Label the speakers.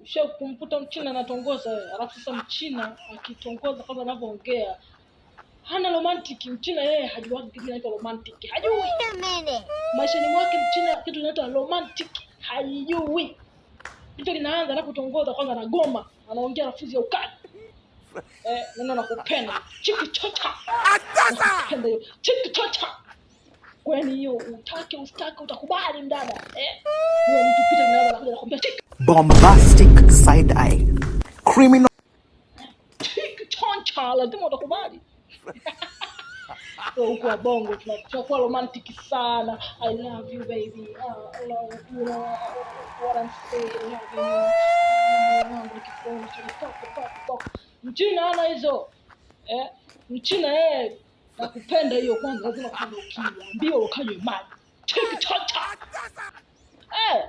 Speaker 1: Usha kumkuta Mchina anatongoza wewe, alafu sasa Mchina akitongoza kwanza anavyoongea hana romantic. Mchina yeye hajuagi kitu kinaitwa romantic, hajui maishani mwake. Mchina kitu kinaitwa romantic hajui. Kitu linaanza anapotongoza kwanza, anagoma, anaongea lafuzi ya ukali. Neno nakupenda chiki chocha, nakupenda hiyo chiki chocha. Kwani hiyo utake usitake utakubali mdada eh? Huyo mtu pita linaanza anakuja anakuambia chiki
Speaker 2: Bombastic side eye. Criminal.
Speaker 1: Chiki choncha, lazima utakubali. So huko Bongo tunakuwa romantic sana. I love you baby. I love you know what I'm saying. Love you. Moyo wangu nikikuona chini pop pop pop. Mchina ana hizo. Mchina yeye nakupenda hiyo kwanza lazima kwanza ukiambiwa ukanywe maji. Chiki chocha. Eh.